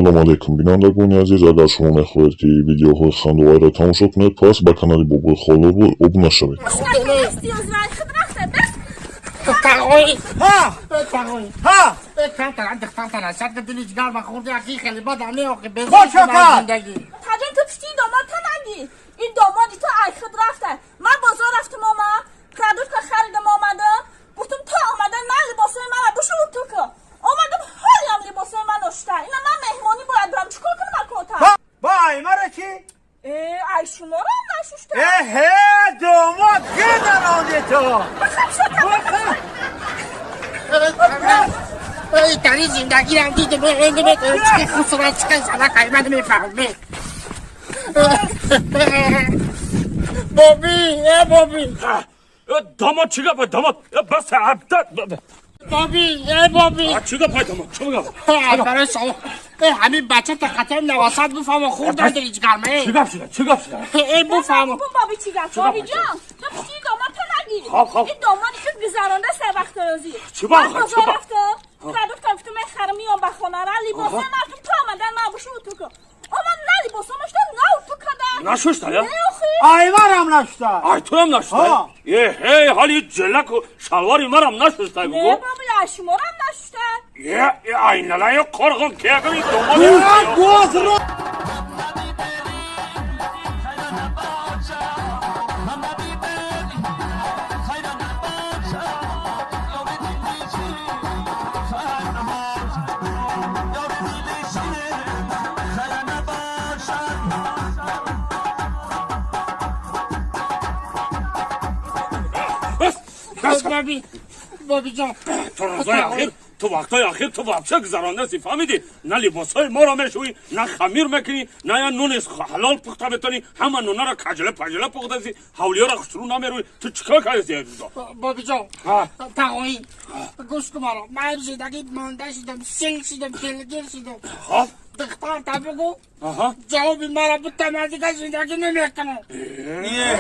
Салом алейкум, бинандагони азиз. Агар шумо мехоҳед, ки видеоҳои хандоварро тамошо кунед, пас ба канали Бобои Холобой обуна шавед. تقوی. ها. تقوی. ها. کم دختر تنشد که دلی جگر من خورده یکی خیلی بد همی آقی خوش آقا. زندگی. تاجان، تو پشتی این داماد تا نگی. این دامادی تو ای خود رفته. من بازار رفتم، آمد продукт خریدم، آمدم، گفتم تا آمدن من لباسای من بشو تو که آمدم، حالی هم لباسای من شسته. اینا من مهمانی باید برم، چیکار کنم اکوتا؟ با ای مرا چی؟ ای شما رو هم نشسته. اه، داماد که در تو. بخم شد. ای تری زندگی رم دیدم، چه خسرت، چه زنک ای من میفهمه. بابی، ای بابی. داماد، چی گپ داماد؟ بس عبدت. بابی، ای بابی. چی گپ داماد؟ چی گپ؟ برای شما همین بچه تا خطر نواسط بفهم خوردن دلی جگر. چی گپ شده؟ چی گپ شده؟ ای بفهم. بابی، چی گپ؟ بابی جان، تو پشتی این داماد تا نگی. خب، خب. این دامادی که گذرانده سه وقت روزی. چی با؟ من چی بازار با؟ رفتم، продукт گفتم میخرم، میام به خانه را لباسای مردم تا آمدن من بشو تو که آمد، نه لباسا نشته، نه تو کده. نشسته یا؟ نه آخی. ای مرم نشته. ای تو هم نشسته؟ ها. یه هی، حالی جلک و شلواری مرم نشسته. نه. بگو. بابی، شما رو هم نشسته. یه یه اینلا یه قرغون که این داماد. گوز رو. بس بس. بابی، بابی جان. تو روزای اخیر، تو وقتای اخیر تو вообще گذرانده سی، فهمیدی؟ نه لباسای ما را میشوی، نه خمیر میکنی، نه یا نون حلال پخته بتونی. همه نونا را کجله پجله پخته سی، حولی را خوشرو نمیروی. تو چیکار کردی سی روزا؟ بابی جان. ها. تقوی، گوش کن مرا. من زندگی مانده شدم، سیل شدم، دلگیر شدم. خب. دختر تا بگو. آها. جواب مرا بده، من دیگه زندگی نمیکنم. یه.